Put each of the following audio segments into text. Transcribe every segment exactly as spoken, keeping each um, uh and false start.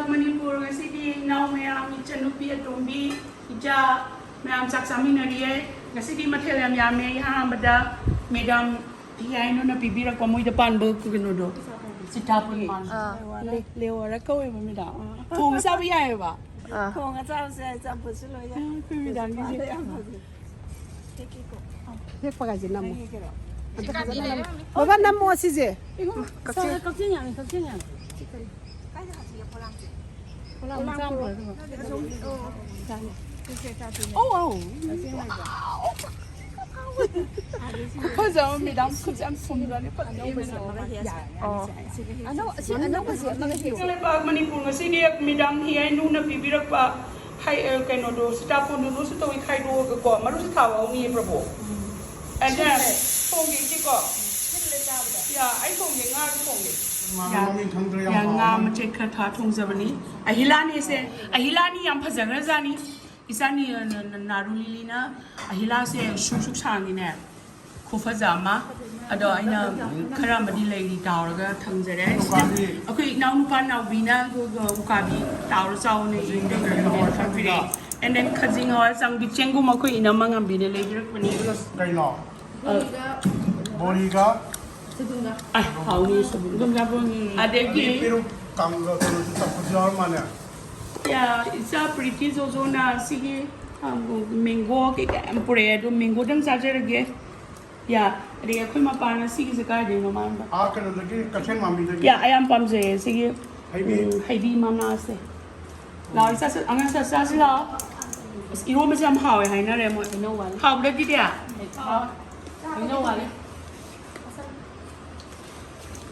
ꯃꯅꯤꯄꯨꯔ, ꯉꯁꯤꯗꯤ ꯏꯅꯥꯎ ꯃꯌꯥꯝ, ꯏꯆꯟꯅꯨꯄꯤ ꯑꯇꯣꯝꯕꯤ, ꯏꯆꯥ ꯃꯌꯥꯝ ꯆꯥꯛ ꯆꯥꯃꯤꯟꯅꯔꯤꯌꯦ꯫ ꯉꯁꯤꯗꯤ ꯃꯊꯦꯜ ꯌꯥꯝ ꯌꯥꯝꯃꯦ꯫ ꯑꯍꯥꯟꯕꯗ ꯃꯦꯗꯥꯝ ꯍꯤꯌꯥꯏꯅꯨꯅ ꯄꯤꯕꯤꯔꯛꯄ ꯃꯣꯏꯗ ꯄꯥꯟꯕ ꯀꯩꯅꯣꯗꯣ, ꯁꯤꯇꯥꯕꯣꯟ ꯄꯥꯟꯕ꯫ ꯑꯥ꯫ ꯂꯦ-, ꯂꯦꯋꯥꯔ ꯀꯧꯋꯦꯕ ꯃꯦꯗꯥꯝ꯫ ꯑꯥ꯫ ꯊꯣꯡ ꯆꯥꯕ ꯌꯥꯏꯑꯕ꯫ ꯑꯥ꯫ ꯊꯣꯡꯉ ꯆꯥꯕꯁꯨ ꯌꯥꯏ, ꯆꯝꯐꯨꯠꯁꯨ ꯂꯣꯏ ꯌꯥꯏ꯫ ꯑꯩꯈꯣꯏ ꯃꯦꯗꯥꯝꯒꯤꯁꯦ꯫ ꯌꯥꯝ ꯐꯖꯩ꯫ ꯍꯦꯛꯀꯦꯀꯣ꯫ ꯍꯦꯛꯄꯒꯥꯏꯁꯦ ꯅꯝꯃꯣ꯫ ꯍꯦꯛꯀꯦꯔꯣ? ꯑꯝꯇ ꯐꯖꯅ ꯅꯝꯃꯣ꯫ ꯕꯕꯥ, ꯅꯝꯃꯣ ꯁꯤꯁꯦ꯫ ꯀꯛꯆꯤꯡ꯫ ꯀꯛꯆꯤꯡ ꯌꯥꯝꯃꯤ, ꯀꯛꯆꯤꯡ ꯌꯥꯝꯃꯤ꯫ ꯀꯥꯏꯗ ꯍꯥꯞꯁꯤꯒꯦ ꯄꯣꯂꯥꯡꯁꯦ? ꯄꯣꯂꯥꯡ ꯃꯆꯥ ꯑꯃ ꯄꯨꯔꯛꯑꯒ꯫ ꯑꯧ, ꯑꯧ꯫ ꯈꯨꯐꯖ ꯑꯃ, ꯃꯦꯗꯥꯝ, ꯈꯨꯠꯁꯦ ꯌꯥꯝ ꯊꯨꯝꯖꯥꯠꯅꯤ, ꯐꯖꯅ ꯌꯦꯡꯉꯣ꯫ ꯑꯣ꯫ ꯑꯅꯧ-, ꯑꯁꯤ ꯑꯅꯧꯕꯁꯦ ꯑꯃꯒ ꯍꯦꯛꯎ꯫ ꯂꯩꯕꯥꯛ ꯃꯅꯤꯄꯨꯔ ꯉꯁꯤꯗꯤ ꯃꯦꯗꯥꯝ ꯍꯤꯌꯥꯏꯅꯨꯅ ꯄꯤꯕꯤꯔꯛꯄ ꯍꯩ, ꯑ, ꯀꯩꯅꯣꯗꯣ, ꯁꯤꯇꯥꯕꯣꯟꯗꯣ ꯅꯣꯏꯁꯨ ꯇꯧꯏ ꯈꯥꯏꯗꯣꯛꯑꯒꯀꯣ, ꯃꯔꯨꯁꯨ ꯊꯥꯕ ꯍꯧꯅꯤꯌꯦ ꯄ꯭ꯔꯚꯨ꯫ And then, ꯊꯣꯡꯒꯦ ꯏꯆꯦꯀꯣ꯫ ꯌꯥ, ꯑꯩ ꯊꯣꯡꯒꯦ, ꯉꯥꯁꯨ ꯊꯣꯡꯒꯦ꯫ ꯃꯃꯤꯡ ꯈꯪꯗ꯭ꯔꯦ, ꯌꯥꯝ ꯌꯥ, ꯉꯥ ꯍꯥꯎꯕꯅꯦ꯫ ꯃꯆꯦꯠ ꯈꯔ ꯊꯥ ꯊꯣꯡꯖꯕꯅꯤ꯫ ꯑꯍꯤꯂꯥꯅꯤꯁꯦ, ꯑꯍꯤꯂꯥꯅꯤ ꯌꯥꯝ ꯐꯖꯈ꯭ꯔꯖꯥꯠꯅꯤ꯫ ꯏꯆꯥꯅꯤ, ꯑ, ꯅ-, ꯅ-, ꯅꯥꯔꯨ ꯂꯤꯂꯤꯅ ꯑꯍꯤꯂꯥꯁꯦ ꯁꯨꯛ ꯁꯨꯛ ꯁꯥꯡꯉꯤꯅꯦ꯫ ꯈꯨꯐꯖ ꯑꯃ꯫ ꯑꯗꯣ ꯑꯩꯅ ꯈꯔ ꯑꯃꯗꯤ ꯂꯩꯔꯤ ꯇꯥꯎꯔꯒ ꯊꯝꯖꯔꯦ꯫ ꯁꯤꯗ ꯎꯀꯥꯕꯤ꯫ ꯑꯩꯈꯣꯏ ꯏꯅꯥꯎꯅꯨꯄꯥ ꯅꯥꯎꯕꯤꯅ ꯑꯗꯨꯒ ꯎꯀꯥꯕꯤ ꯇꯥꯎꯔ ꯆꯥꯎꯅ ꯈꯖꯤꯡ ꯀꯩꯅꯣ ꯍꯋꯥꯏ ꯑꯁꯥꯡꯕꯤꯗꯣ꯫ And then ꯈꯖꯤꯡ ꯍꯋꯥꯏ ꯑꯁꯥꯡꯕꯤ ꯆꯦꯡꯒꯨꯝ ꯑꯩꯈꯣꯏ ꯏꯅꯝꯃ ꯉꯝꯕꯤꯅ ꯂꯩꯕꯤꯔꯛꯄꯅꯤ꯫ ꯀꯩꯅꯣ? ꯑ꯫ ꯕꯣꯔꯤꯒ? ꯑ, ꯍꯥꯎꯅꯤ ꯁꯣꯏꯕꯨꯝ꯫ ꯑꯗꯒꯤ ꯄꯦꯔꯨꯛ ꯀꯥꯡꯒ ꯀꯩꯅꯣꯁꯨ ꯆꯝꯐꯨꯠꯁꯨ ꯌꯥꯎꯔ ꯃꯥꯜꯂꯦ꯫ ꯌꯥ, ꯏꯆꯥ ꯄ꯭ꯔꯤꯇꯤ ꯖꯣꯖꯣꯅ ꯁꯤꯒꯤ, ꯑ, ꯃꯦꯡꯒꯣ ꯀꯩꯀꯥ ꯌꯥꯝ ꯄꯨꯔꯛꯑꯦ, ꯑꯗꯣ ꯃꯦꯡꯒꯣꯗꯪ ꯆꯥꯖꯔꯒꯦ꯫ ꯌꯥ, ꯑꯗꯩ ꯑꯩꯈꯣꯏ ꯃꯄꯥꯅ ꯁꯤꯒꯤꯁꯦ ꯀꯥꯏꯗꯩꯅꯣ ꯃꯥꯅ? ꯑꯥ, ꯀꯩꯅꯣꯗꯒꯤ, ꯀꯩꯊꯦꯜ ꯃꯥꯟꯕꯤꯗꯒꯤ꯫ ꯌꯥ, ꯑꯩ ꯌꯥꯝ ꯄꯥꯝꯖꯩꯌꯦ ꯁꯤꯒꯤ, ꯍꯩꯕꯤ꯫ ꯎꯝ, ꯍꯩꯕꯤ ꯃꯅꯥꯁꯦ꯫ ꯂꯥꯛꯑꯣ, ꯆꯥꯁꯤ, ꯑꯉꯥꯡ ꯆꯥꯁꯤ, ꯆꯥꯁꯤ ꯂꯥꯛꯑꯣ꯫ ꯑꯁ, ꯏꯔꯣꯝꯕꯁꯦ ꯌꯥꯝ ꯍꯥꯎꯋꯦ ꯍꯥꯏꯅꯔꯦ ꯃꯣꯏ꯫ ꯍꯩꯅꯧ ꯋꯥꯠꯂꯤ꯫ ꯍꯥꯎꯕ꯭ꯔꯥ, ꯗꯤꯗꯤ? ꯍꯩꯅꯧ ꯋꯥꯠꯂꯤ꯫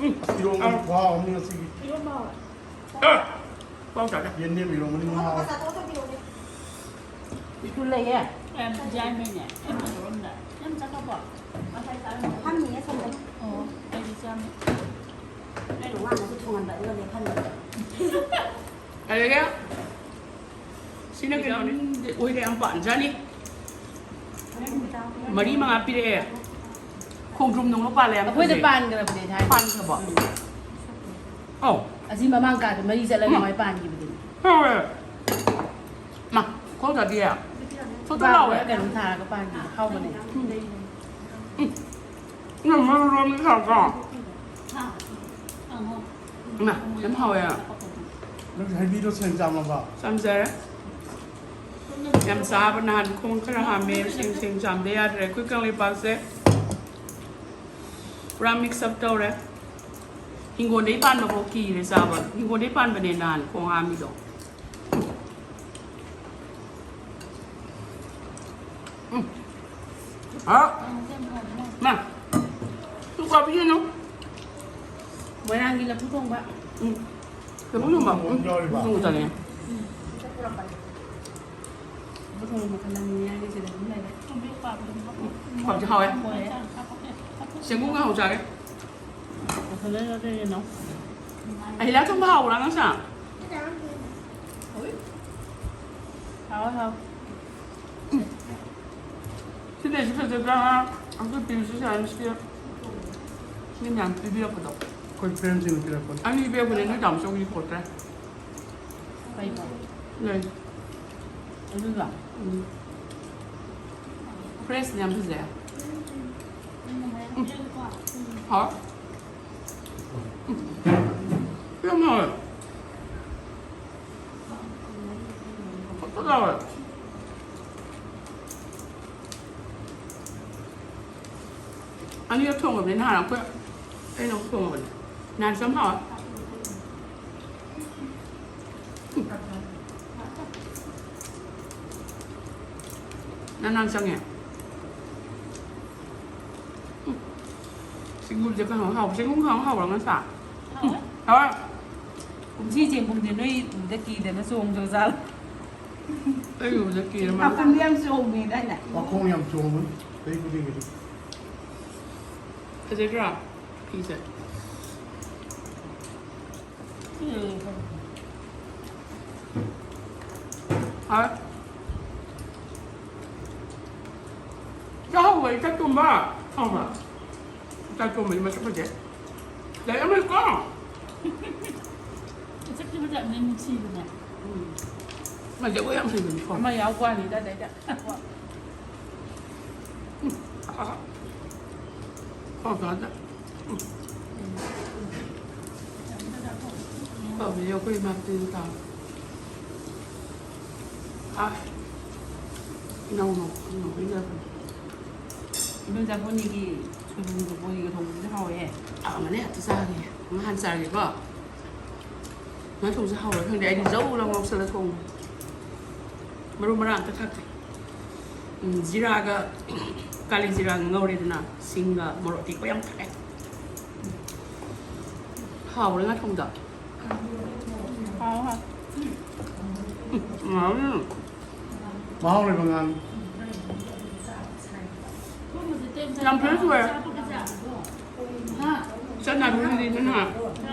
ꯎꯝ꯫ ꯑꯁ, ꯏꯔꯣꯝꯕ ꯈꯨꯍꯥꯎ ꯑꯃꯅꯤ ꯉꯁꯤꯒꯤ꯫ ꯏꯔꯣꯝꯕ ꯍꯥꯎꯋꯦ꯫ ꯑ! ꯄꯥꯎ ꯇꯥꯗꯦ꯫ ꯌꯦꯟꯗꯦꯝ ꯏꯔꯣꯝꯕꯅꯤ ꯉꯥ꯫ ꯏꯁꯀꯨꯜ ꯂꯩꯌꯦ? ꯌꯥꯝ ꯌꯥꯏꯃꯩꯅꯦ꯫ ꯌꯥꯝ ꯆꯠꯈ꯭ꯔꯕꯣ? ꯐꯝꯃꯤꯌꯦ ꯁꯣꯝꯗ꯫ ꯑꯣ, ꯑꯩꯗꯤ ꯆꯥꯝꯃ꯫ ꯑꯩꯅ ꯋꯥꯅꯁꯨ ꯊꯣꯡꯍꯟꯕ ꯑꯗꯨꯒ ꯂꯦꯞꯍꯟꯕ꯫ ꯑꯗꯒꯤ ꯁꯤꯅ ꯀꯩꯅꯣꯅꯦ, ꯑꯣꯏꯔꯦ ꯌꯥꯝ ꯄꯥꯟꯖꯥꯅꯤ꯫ ꯃꯔꯤ ꯃꯉꯥ ꯄꯤꯔꯛꯑꯦ꯫ ꯈꯣꯡꯗ꯭ꯔꯨꯝꯗꯧꯅ ꯄꯥꯜꯂꯦ ꯌꯥꯝ ꯑꯩꯈꯣꯏꯗ ꯐꯖꯩ꯫ ꯄꯥꯟꯈ꯭ꯔꯕꯅꯦ ꯊꯥꯏꯅ꯫ ꯄꯥꯟꯈ꯭ꯔꯕꯣ? ꯎꯝ꯫ ꯑꯧ꯫ ꯑꯁꯤ ꯃꯃꯥꯡ ꯀꯥꯗ ꯃꯔꯤ ꯆꯠꯂꯒ ꯃꯥꯏ ꯄꯥꯟꯈꯤꯕꯗꯨꯅꯤ꯫ ꯍꯥꯎꯋꯦ꯫ ꯃꯥ, ꯈꯣꯡ ꯊꯥꯗꯤꯌꯦ꯫ ꯊꯣꯠ ꯊꯣꯠ ꯂꯥꯎꯋꯦ꯫ ꯀꯩꯅꯣꯝ ꯊꯥꯔꯒ ꯄꯥꯟꯈꯤꯕ ꯍꯥꯎꯕꯅꯦ꯫ ꯎꯝ꯫ ꯅꯪ ꯃꯔꯨ ꯂꯣꯝꯗꯤ ꯊꯥꯎꯀꯣ꯫ ꯏꯃꯥ, ꯌꯥꯝ ꯍꯥꯎꯋꯦ꯫ ꯅꯪ ꯍꯩꯕꯤꯗꯣ ꯁꯦꯡ ꯆꯥꯝꯃꯕ? ꯆꯥꯝꯖꯔꯦ꯫ ꯌꯥꯝ ꯆꯥꯕ ꯅꯍꯥꯟ ꯈꯣꯡ ꯈꯔ ꯍꯥꯝꯃꯦ꯫ ꯁꯦꯡ ꯁꯦꯡ ꯆꯥꯝꯗ ꯌꯥꯗ꯭ꯔꯦ꯫ ꯑꯩꯈꯣꯏ ꯀꯪꯂꯩꯄꯥꯛꯁꯦ ꯄꯨꯔꯥ mix up ꯇꯧꯔꯦ꯫ ꯍꯤꯡꯒꯣꯜꯗꯩ ꯄꯥꯟꯕꯐꯥꯎ ꯀꯤꯔꯦ ꯆꯥꯕ꯫ ꯍꯤꯡꯒꯣꯜꯗꯩ ꯄꯥꯟꯕꯅꯦ ꯅꯍꯥꯟ ꯈꯣꯡ ꯍꯥꯝꯃꯤꯗꯣ꯫ ꯎꯝ꯫ ꯍꯥꯎ꯫ ꯃꯥ꯫ ꯇꯨ ꯀꯥꯕꯤꯒꯅꯨ꯫ ꯃꯣꯏꯔꯥꯡꯒꯤ ꯂꯐꯨ ꯊꯣꯡꯕ꯫ ꯎꯝ꯫ ꯂꯐꯨ ꯊꯣꯡꯕ꯫ ꯎꯝ꯫ ꯂꯐꯨ ꯊꯣꯡꯕ ꯆꯥꯅꯤꯡꯉꯦ꯫ ꯂꯐꯨ ꯊꯣꯡꯕ ꯃꯈꯜ ꯑꯅꯤꯅꯦ ꯍꯥꯏꯔꯤꯁꯦ ꯑꯗꯨꯝ ꯂꯩꯔꯦ꯫ ꯍꯥꯎꯗꯤ ꯍꯥꯎꯋꯦ꯫ ꯆꯦꯡꯒꯨꯝ ꯀꯥꯡꯍꯧ ꯆꯥꯒꯦ꯫ ꯃꯈꯜ ꯂꯩꯔ ꯀꯩꯅꯣ? ꯑꯍꯤꯂꯥ ꯊꯣꯡꯕ ꯍꯥꯎꯕ꯭ꯔꯥ ꯉꯁꯥ? ꯍꯥꯎꯋꯦ ꯍꯥꯎꯋꯦ꯫ ꯁꯤꯗꯩꯁꯤ ꯐꯖꯗ꯭ꯔꯥ? ꯑꯩꯈꯣꯏ ꯄꯤꯔꯨꯁꯤ ꯁꯥꯏꯟꯁꯀꯤ ꯃꯤ ꯃꯌꯥꯝ ꯄꯤꯕꯤꯔꯛꯄꯗꯣ꯫ ꯑꯩꯈꯣꯏ friendꯁꯤꯡꯅ ꯄꯤꯔꯛꯄꯅꯤ꯫ ꯑꯅꯤ ꯄꯤꯔꯛꯄꯅꯦ, ꯅꯣꯏ ꯇꯥꯃꯣ ꯆꯧꯒꯤ ꯄꯣꯠꯇ꯭ꯔꯦ꯫ ꯀꯩꯅꯣ? ꯂꯩ꯫ ꯑꯗꯨꯗꯣ? ꯎꯝ꯫ Freshꯅꯦ, ꯌꯥꯝ ꯐꯖꯩ꯫ ꯎꯝ꯫ ꯍꯥꯎ꯫ ꯎꯝ꯫ ꯌꯥꯝ ꯍꯥꯎꯋꯦ꯫ ꯐꯖꯅ ꯍꯥꯎꯋꯦ꯫ ꯑꯅꯤꯔꯛ ꯊꯣꯡꯉꯕꯅꯦ ꯅꯍꯥꯟ ꯑꯩꯈꯣꯏ, ꯑꯩꯅ ꯑꯃꯨꯛ ꯊꯣꯡꯉꯕꯅꯦ꯫ ꯅꯍꯥꯟꯁꯨ ꯌꯥꯝ ꯍꯥꯎꯋꯦ꯫ ꯅꯪ ꯅꯪ ꯆꯪꯉꯦ꯫ ꯎꯝ꯫ ꯆꯦꯡꯒꯨꯝꯁꯦ ꯀꯥꯡꯍꯧ ꯍꯥꯎꯕ꯫ ꯆꯦꯡꯒꯨꯝ ꯀꯥꯡꯍꯧ ꯍꯥꯎꯕ꯭ꯔꯥ ꯉꯁꯥ? ꯎꯝ꯫ ꯍꯥꯎꯋꯦ꯫ ꯀꯨꯝꯁꯤ ꯆꯦꯡꯒꯨꯝꯁꯦ ꯅꯣꯏ ꯎꯕꯗ ꯀꯤꯗꯅ ꯆꯣꯡꯗ꯭ꯔꯖꯥꯠꯂꯣ? ꯑꯩ ꯎꯕꯗ ꯀꯤꯔ ꯃꯥꯜꯂꯦ꯫ ꯃꯈꯨꯝꯗꯤ ꯌꯥꯝ ꯆꯣꯡꯉꯤꯗꯥꯏꯅꯦ? ꯃꯈꯣꯡ ꯌꯥꯝ ꯆꯣꯡꯕꯅꯤ ꯆꯍꯤ ꯈꯨꯗꯤꯡꯒꯤ꯫ ꯐꯖꯗ꯭ꯔꯥ? ꯐꯤꯁꯦ꯫ ꯎꯝ꯫ ꯍꯥꯎꯋꯦ꯫ ꯆꯥꯍꯧꯕ ꯏꯆꯠ ꯇꯨꯝꯕ꯫ ꯍꯥꯎꯕ꯭ꯔꯥ? ꯏꯆꯠ ꯇꯨꯝꯕꯗꯤ ꯃꯁꯛ ꯐꯖꯩ꯫ ꯂꯥꯏꯔꯤꯛ ꯑꯃ ꯂꯩꯀꯣ? ꯆꯠꯈꯤꯕ ꯖꯥꯠꯅꯦ, ꯅꯨꯡꯁꯤꯕꯅꯦ꯫ ꯎꯝ꯫ ꯃꯥ ꯖꯒꯣꯏ ꯌꯥꯝ ꯍꯩꯕꯅꯤꯀꯣ꯫ ꯑꯃ ꯌꯥꯎꯕ ꯋꯥꯅꯤꯗ ꯑꯗꯩꯗ꯫ ꯎꯝ꯫ ꯑ-, ꯈꯣꯡ ꯀꯥꯟꯗ꯫ ꯎꯝ꯫ ꯐꯕꯅꯦ ꯑꯩꯈꯣꯏ ꯏꯃꯥ ꯇꯦꯟ ꯇꯥꯕ꯫ ꯑ, ꯏꯅꯥꯎ ꯅꯨꯄꯥ, ꯏꯅꯥꯎ ꯅꯨꯄꯥ ꯏꯟꯖꯥꯡ ꯊꯣꯡꯉꯤ꯫ ꯏꯟꯗꯣꯝꯆꯥ ꯕꯣꯅꯤꯒꯤ ꯁꯣꯏꯕꯨꯝꯒ ꯕꯣꯔꯤꯒ ꯊꯣꯡꯕꯗꯨꯗꯤ ꯍꯥꯎꯋꯦꯍꯦ꯫ ꯑ, ꯑꯃꯅꯦ ꯑꯝꯇ ꯆꯥꯒꯦ꯫ ꯉꯍꯥꯟ ꯆꯥꯒꯦꯀꯣ꯫ ꯉꯥ ꯊꯣꯡꯕꯁꯦ ꯍꯥꯎꯕ꯭ꯔꯥ ꯈꯪꯗꯦ꯫ ꯑꯩꯗꯤ ꯖꯧ ꯂꯥꯎ ꯉꯧꯁꯜꯂ ꯊꯣꯡꯉꯦ꯫ ꯃꯔꯨ ꯃꯔꯥꯡ ꯑꯝꯇ ꯊꯥꯛꯇꯦ꯫ ꯎꯝ, ꯖꯤꯔꯥꯒ, ꯀꯥꯂꯤ ꯖꯤꯔꯥꯒ ꯉꯧꯔꯦꯗꯅ, ꯁꯤꯡꯒ ꯃꯣꯔꯣꯛ ꯑꯇꯦꯛꯄ ꯌꯥꯝ ꯊꯥꯛꯑꯦ꯫ ꯍꯥꯎꯕ꯭ꯔꯥ ꯉꯥ ꯊꯣꯡꯕꯗꯣ? ꯍꯥꯎ, ꯍꯥꯎ꯫ ꯎꯝ, ꯍꯥꯎꯋꯤ꯫ ꯃꯍꯥꯎ ꯂꯩꯕ ꯉꯥꯅꯤ꯫ ꯌꯥꯝ fresh ꯑꯣꯏ꯫ ꯆꯠꯅꯔꯨꯔꯤꯅꯤꯗꯅ꯫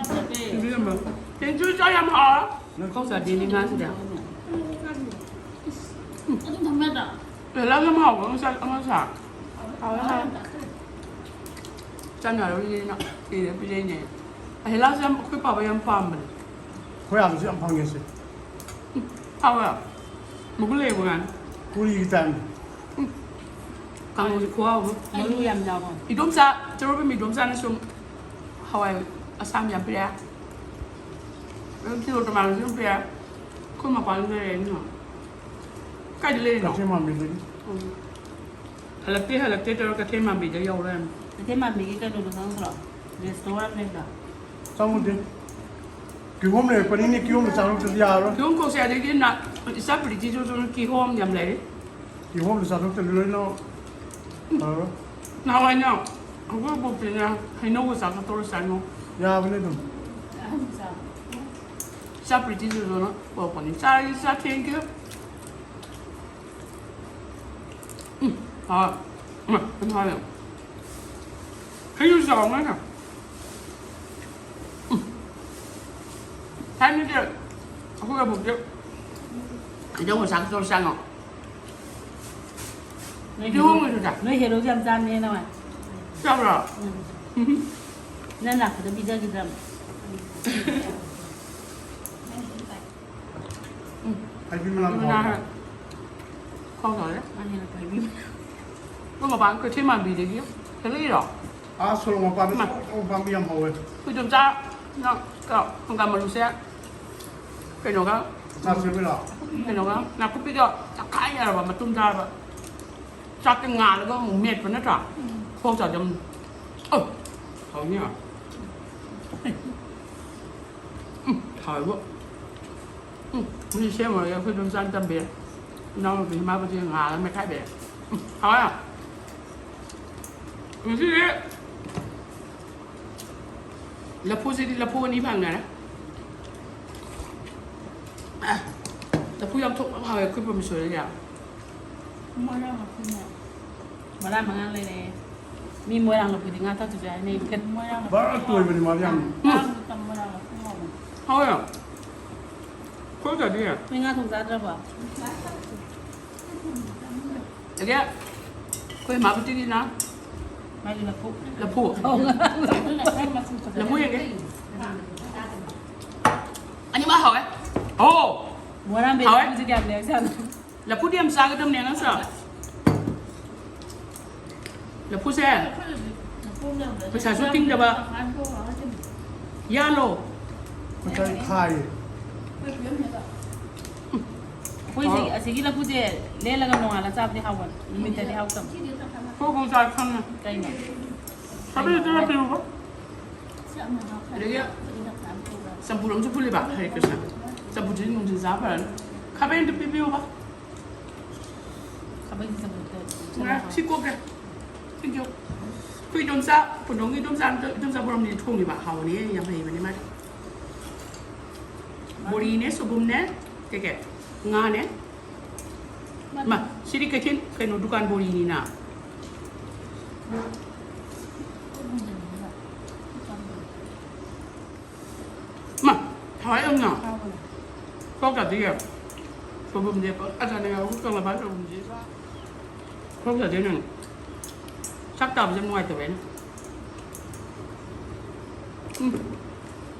ꯏꯕꯦꯝꯃ꯫ ꯇꯦꯡꯁꯨ ꯆꯥꯛ ꯌꯥꯝ ꯍꯥꯎꯔꯦ꯫ ꯅꯪ ꯈꯧ ꯆꯥꯗꯦꯅꯦ ꯉꯥꯁꯤꯗꯤ꯫ ꯑꯗꯨꯝ ꯊꯝꯃꯦꯗ꯫ ꯂꯥꯏ ꯌꯥꯝ ꯍꯥꯎꯕ ꯑꯃ ꯆꯥ-, ꯑꯃ ꯆꯥ꯫ ꯍꯥꯎꯋꯦ, ꯍꯥꯎꯋꯦ꯫ ꯆꯥꯟꯅꯔꯨꯔꯤꯅꯤꯅ ꯄꯤꯔꯦ, ꯄꯤꯔꯛꯏꯅꯦ꯫ ꯑꯍꯦꯂꯥꯁꯦ ꯌꯥꯝ, ꯑꯩꯈꯣꯏ ꯄꯥꯕ ꯌꯥꯝ ꯄꯥꯝꯕꯅꯦ꯫ ꯑꯩꯈꯣꯏ ꯑꯥꯗꯁꯨ ꯌꯥꯝ ꯐꯪꯉꯦ ꯁꯦ꯫ ꯎꯝ, ꯍꯥꯎꯋꯦ꯫ ꯃꯒꯨꯟ ꯂꯩꯕ ꯉꯥꯅꯤ꯫ ꯄꯨꯔꯤꯒꯤ ꯇꯥꯏꯞꯅꯤ꯫ ꯎꯝ꯫ ꯀꯥꯡꯍꯧꯁꯦ ꯈꯨꯍꯥꯎ ꯑꯃ꯫ ꯃꯔꯨ ꯌꯥꯝ ꯌꯥꯎꯕ꯫ ꯏꯗꯣꯝꯆꯥ, ꯆꯔꯨꯕꯦꯝ ꯏꯗꯣꯝꯆꯥꯅ ꯁꯨꯝ ꯍꯋꯥꯏ ꯑꯁꯥꯡꯕꯤ ꯌꯥꯝ ꯄꯤꯔꯛꯑꯦ꯫ ꯑꯗꯨꯝ ꯀꯤꯂꯣ ꯇꯣꯃꯥꯇꯣꯁꯨ ꯑꯗꯨꯝ ꯄꯤꯔꯛꯑꯦ꯫ ꯑꯩꯈꯣꯏ ꯃꯄꯥꯟꯗ ꯂꯩꯔꯦ ꯑꯩꯅ꯫ ꯀꯥꯏꯗ ꯂꯩꯔꯤꯅꯣ? ꯀꯛꯆꯤꯡ ꯃꯥꯟꯕꯤꯗꯒꯤ꯫ ꯎꯝ꯫ ꯍꯜꯂꯛꯇꯦ, ꯍꯜꯂꯛꯇꯦ ꯇꯧꯔ ꯀꯩꯊꯦꯜ ꯃꯥꯟꯕꯤꯗ ꯌꯧ ꯂꯩꯔꯝꯃꯦ꯫ ꯀꯩꯊꯦꯜ ꯃꯥꯟꯕꯤꯒꯤ ꯀꯩꯅꯣꯗꯣ ꯈꯪꯗ꯭ꯔꯣ? Restaurant ꯂꯩꯕꯗꯣ? ꯆꯪꯉꯨꯗꯦ꯫ ꯀꯤꯍꯣꯝ ꯂꯩꯔꯛꯄꯅꯤꯅꯦ, ꯀꯤꯍꯣꯝꯗꯣ ꯆꯥꯔꯨꯗ꯭ꯔꯗꯤ ꯌꯥꯔꯔꯣꯏ꯫ ꯀꯤꯍꯣꯝ ꯀꯣꯛꯁꯦ ꯑꯗꯒꯤ ꯅ-, ꯏꯆꯥ ꯄ꯭ꯔꯤꯇꯤꯁꯨ ꯑꯗꯨꯝ ꯀꯤꯍꯣꯝ ꯌꯥꯝ ꯂꯩꯔꯤ꯫ ꯀꯤꯍꯣꯝꯗꯣ ꯆꯥꯊꯣꯛꯇ꯭ꯔꯗꯤ ꯂꯣꯏꯅ ꯐꯔꯔꯣꯏ꯫ ꯅꯍꯥꯟꯋꯥꯏꯅꯦ, ꯑꯩꯈꯣꯏ ꯕꯣꯛꯇꯤꯅꯦ ꯍꯩꯅꯧꯒ ꯆꯥꯒ ꯇꯧꯔ ꯆꯥꯏꯉꯣ꯫ ꯌꯥꯕꯅꯦ ꯑꯗꯨꯝ꯫ ꯏꯆꯥ ꯄ꯭ꯔꯤꯇꯤꯁꯨ ꯑꯗꯨꯅ ꯄꯨꯔꯛꯄꯅꯤ꯫ ꯆꯥꯔꯤ, ꯆꯥ ꯊꯦꯡꯀ꯭ꯌꯨ꯫ ꯎꯝ, ꯍꯥꯎꯋꯦ꯫ ꯎꯝ, ꯌꯥꯝ ꯍꯥꯎꯋꯦ꯫ ꯍꯩꯁꯨ ꯆꯥꯎꯅ꯫ ꯎꯝ꯫ ꯊꯥꯏꯅꯗꯤ ꯑꯩꯈꯣꯏ ꯑꯕꯣꯛꯇꯤ ꯀꯩꯗꯧ ꯆꯥꯛ ꯇꯧꯔ ꯆꯥꯉꯣ꯫ ꯅꯣꯏ ꯀꯤꯍꯣꯝꯒꯁꯨ ꯆꯥ꯫ ꯅꯣꯏ ꯍꯦꯔꯣꯁꯨ ꯌꯥꯝ ꯆꯥꯅꯦ ꯅꯃꯥꯏ꯫ ꯆꯥꯕ꯭ꯔꯣ? ꯎꯝ꯫ ꯎꯝ꯫ ꯅꯪ ꯂꯥꯛꯄꯗ ꯄꯤꯖꯈꯤꯗ꯭ꯔꯕ? ꯍꯩꯕꯤ ꯃꯅꯥ ꯍꯩꯕꯤ ꯃꯅꯥ ꯍꯥꯎꯕ꯭ꯔꯥ? ꯍꯦꯛ ꯈꯣꯡ ꯇꯧꯔꯦ꯫ ꯃꯥꯅ ꯍꯦꯟꯅ ꯐꯩ, ꯏꯕꯦꯝꯃ꯫ ꯅꯣꯏ ꯃꯄꯥꯟ ꯀꯩꯊꯦꯜ ꯃꯥꯟꯕꯤꯗꯒꯤ ꯍꯦꯛꯂꯛꯏꯔꯣ? ꯑꯥ, ꯁꯣꯔꯣꯛ ꯃꯄꯥꯟꯗ ꯃꯥ꯫ ꯁꯣꯔꯣꯛ ꯃꯄꯥꯟ ꯄꯥꯝꯕꯤ ꯌꯥꯝ ꯍꯧꯋꯦ꯫ ꯑꯩꯈꯣꯏ ꯏꯗꯣꯝꯆꯥ, ꯅꯪ, ꯀꯩꯅꯣ, ꯍꯪꯒꯥꯝ ꯃꯔꯨꯁꯦ ꯀꯩꯅꯣꯒ, ꯆꯥ ꯁꯦꯝꯃꯤꯔꯣ? ꯀꯩꯅꯣꯒ, ꯅꯥꯀꯨꯞꯄꯤꯒ ꯇꯛꯈꯥꯏꯅꯔꯕ ꯃꯇꯨꯝ ꯇꯥꯔꯕ꯫ ꯆꯥꯛꯇ ꯉꯥꯜꯂꯒ ꯑꯃꯨꯛ ꯃꯦꯠꯄ ꯅꯠꯇ꯭ꯔꯥ? ꯎꯝ꯫ ꯈꯣꯡ ꯆꯥꯖꯝ꯫ ꯑꯧ, ꯍꯥꯎꯅꯤ꯫ ꯎꯝ, ꯍꯥꯎꯕ꯫ ꯎꯝ, ꯃꯁꯤ ꯁꯦꯝꯃꯔꯣꯏꯒꯦ, ꯑꯩꯈꯣꯏ ꯑꯗꯨꯝ ꯆꯥꯅ ꯇꯝꯕꯤꯔꯦ꯫ ꯏꯅꯥꯎꯅꯨꯄꯤ ꯏꯃꯥꯕꯨꯗꯤ ꯉꯥꯜꯂꯒ ꯃꯦꯠꯈꯥꯏꯕꯤꯔꯦ꯫ ꯎꯝ, ꯍꯥꯎꯋꯦ꯫ ꯉꯁꯤꯗꯤ ꯂꯐꯨꯁꯤꯗꯤ ꯂꯐꯨ ꯑꯅꯤ ꯐꯪꯅꯔꯦ꯫ ꯑ, ꯂꯐꯨ ꯌꯥꯝ ꯊꯣꯛꯄ ꯍꯥꯎꯋꯦ ꯑꯩꯈꯣꯏ ꯄꯔꯃꯦꯁꯣꯔꯤꯒꯤ꯫ ꯃꯣꯏꯔꯥꯡ ꯂꯐꯨꯅꯦ꯫ ꯃꯔꯥꯡ ꯃꯉꯥꯡ ꯂꯩꯔꯛꯑꯦ꯫ ꯃꯤ ꯃꯣꯏꯔꯥꯡ ꯂꯐꯨꯗꯤ ꯉꯥ ꯊꯛꯇꯁꯨ ꯌꯥꯏ ꯍꯥꯏꯅꯩ꯫ ꯃꯣꯏꯔꯥꯡ ꯂꯐꯨ ꯃꯔꯥꯡ ꯇꯣꯏꯕꯅꯤ ꯃꯥꯗꯤ ꯌꯥꯝꯅ꯫ ꯎꯝ꯫ ꯃꯣꯏꯔꯥꯡ ꯂꯐꯨ ꯍꯥꯎꯕꯅꯦ꯫ ꯍꯥꯎꯋꯦ꯫ ꯈꯣꯏ ꯆꯥꯗꯤꯌꯦ꯫ ꯅꯣꯏ ꯉꯥ ꯊꯣꯡ ꯆꯥꯗ꯭ꯔꯕꯣ? ꯑꯗꯒꯤ ꯑꯩꯈꯣꯏ ꯃꯥꯕꯨꯇꯤꯒꯤꯅ ꯃꯥꯒꯤ ꯂꯐꯨ꯫ ꯂꯐꯨ꯫ ꯑꯧ꯫ ꯂꯐꯨ ꯌꯦꯡꯒꯦ꯫ ꯑꯅꯤꯃꯛ ꯍꯥꯎꯋꯦ꯫ ꯑꯣ! ꯃꯣꯏꯔꯥꯡꯕꯤ ꯍꯥꯎꯋꯦ꯫ ꯂꯐꯨꯁꯦ ꯀꯌꯥꯝ ꯂꯩꯔꯖꯥꯠꯅꯣ? ꯂꯐꯨꯗꯤ ꯌꯥꯝ ꯆꯥꯒꯗꯕꯅꯦ ꯑꯉꯥꯡꯁꯨ꯫ ꯂꯐꯨꯁꯦ ꯄꯩꯁꯥꯁꯨ ꯇꯤꯡꯗꯕ꯫ ꯌꯥꯜꯂꯣ꯫ ꯉꯁꯥꯏ ꯈꯥꯏꯌꯦ꯫ ꯑꯩꯈꯣꯏ ꯁꯤꯒꯤ, ꯑꯁꯤꯒꯤ ꯂꯐꯨꯁꯦ ꯂꯦꯜꯂꯒ ꯅꯣꯡꯉꯥꯜꯂ ꯆꯥꯕꯗꯤ ꯍꯥꯎꯕꯅꯤ, ꯅꯨꯃꯤꯠꯇꯗꯤ ꯍꯥꯎꯇꯕꯅꯤ꯫ ꯍꯣ, ꯍꯣ, ꯆꯥ ꯈꯪꯉꯦ꯫ ꯀꯩꯅꯣ? ꯊꯕꯤꯗꯨ ꯈꯔ ꯄꯤꯔꯨꯕ꯫ ꯑꯗꯒꯤ ꯆꯝꯐꯨꯠ ꯑꯃꯁꯨ ꯐꯨꯜꯂꯤꯕ, ꯍꯔꯦ ꯀ꯭ꯔꯤꯁꯅ꯫ ꯆꯝꯐꯨꯠꯁꯤꯗꯤ ꯅꯨꯡꯊꯤꯜ ꯆꯥ ꯐꯔꯅꯤ꯫ ꯈꯥꯕꯩ ꯑꯝꯇ ꯄꯤꯕꯤꯌꯨꯕ꯫ ꯈꯥꯕꯩꯁꯤ ꯆꯝꯐꯨꯠꯇ ꯉꯥꯏ, ꯁꯤ ꯀꯣꯛꯀꯦ꯫ Thank you꯫ ꯑꯩꯈꯣꯏ ꯏꯗꯣꯝꯆꯥ, ꯄꯨꯟꯗꯣꯡꯒꯤ ꯏꯗꯣꯝꯆꯥ, ꯏꯗꯣꯝꯆꯥ ꯕꯣꯔꯝꯅꯤꯅ ꯊꯣꯡꯉꯤꯕ꯫ ꯍꯥꯎꯕꯅꯦ, ꯌꯥꯝ ꯍꯩꯕꯅꯦ ꯃꯥꯗꯤ꯫ ꯕꯣꯔꯤꯅꯦ, ꯁꯣꯏꯕꯨꯝꯅꯦ, ꯀꯩꯀꯩ? ꯉꯥꯅꯦ꯫ ꯃꯥ, ꯁꯤꯗꯤ ꯀꯩꯊꯦꯜ, ꯀꯩꯅꯣ, ꯗꯨꯀꯥꯟ ꯕꯣꯔꯤꯅꯤꯅ꯫ ꯃꯥ, ꯍꯥꯎꯋꯦ ꯌꯥꯝꯅ꯫ ꯍꯥꯎꯕꯅꯦ꯫ ꯈꯣꯛ ꯆꯥꯗ꯭ꯔꯤꯌꯦ꯫ ꯁꯣꯏꯕꯨꯝꯁꯦ ꯄꯪꯆꯥ ꯆꯥꯅꯤꯡꯉꯦ, ꯑꯩꯈꯣꯏ ꯀꯪꯂꯕ ꯁꯣꯏꯕꯨꯝꯁꯦ꯫ ꯈꯣꯛ ꯆꯥꯗ꯭ꯔꯤꯅꯦ꯫ ꯆꯥꯛ ꯆꯥꯕꯁꯦ ꯌꯥꯝ ꯅꯨꯡꯉꯥꯏꯇꯕ ꯑꯩꯅ꯫ ꯎꯝ꯫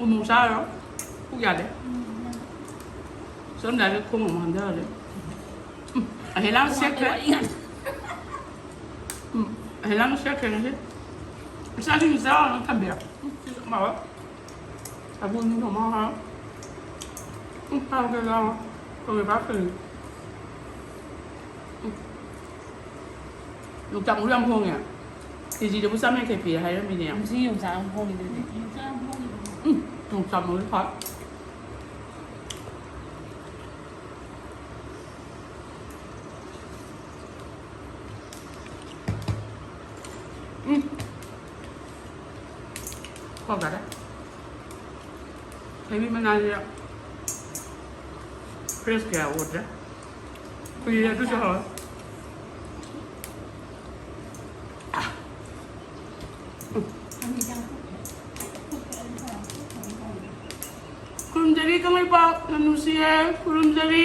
ꯎꯃꯣꯔꯣꯛ ꯆꯥꯔꯣ꯫ ꯄꯨꯛ ꯌꯥꯗꯦ꯫ ꯆꯠꯂꯝꯗꯥꯏꯗ ꯈꯣꯡ ꯑꯃꯨꯛ ꯍꯥꯝꯊꯔꯦ꯫ ꯎꯝ, ꯑꯍꯦꯂꯥ ꯁꯦꯠꯈ꯭ꯔꯦ꯫ ꯎꯝ, ꯑꯍꯦꯂꯥ ꯁꯦꯠꯈ꯭ꯔꯦ ꯉꯁꯤ꯫ ꯏꯆꯥꯁꯤꯡꯁꯨ ꯆꯥꯔꯒ ꯊꯝꯕꯤꯔꯣ꯫ ꯎꯝ, ꯁꯤꯁꯨ ꯍꯥꯎꯋꯦ꯫ ꯁꯥꯒꯨꯟ ꯊꯣꯡꯕ ꯍꯥꯎꯋꯦ꯫ ꯎꯝ, ꯍꯥꯎꯈ꯭ꯔꯦ, ꯍꯥꯎꯈ꯭ꯔꯦ꯫ ꯀꯣꯕꯤ ꯄꯥꯛ ꯊꯣꯡꯉꯦ꯫ ꯎꯝ꯫ ꯌꯣꯡꯆꯥꯛ ꯃꯔꯨ ꯌꯥꯝ ꯍꯣꯡꯉꯦ꯫ ꯀꯦꯖꯤꯗꯕꯨ ꯆꯥꯝꯃ ꯌꯥꯡꯈꯩ ꯄꯤ ꯍꯥꯏꯔꯝꯃꯤꯅꯦ꯫ ꯉꯁꯤ ꯌꯣꯡꯆꯥꯛ ꯌꯥꯝ ꯍꯣꯡꯉꯤꯗꯨꯗꯤ꯫ ꯎꯝ, ꯌꯣꯡꯆꯥꯛ ꯃꯔꯨ ꯊꯥꯎ꯫ ꯎꯝ꯫ ꯍꯣꯏ, ꯐꯔꯦ꯫ ꯍꯩꯕꯤ ꯃꯅꯥꯁꯦ fresh ꯀꯌꯥ ꯎꯗ꯭ꯔꯦ꯫ ꯀꯨꯏꯔꯦ ꯑꯗꯨꯁꯨ ꯍꯥꯎꯋꯦ꯫ ꯈꯨꯔꯨꯝꯖꯔꯤ ꯀꯪꯂꯩꯄꯥꯛ, ꯌꯥꯝ ꯅꯨꯡꯁꯤꯌꯦ, ꯈꯨꯔꯨꯝꯖꯔꯤ꯫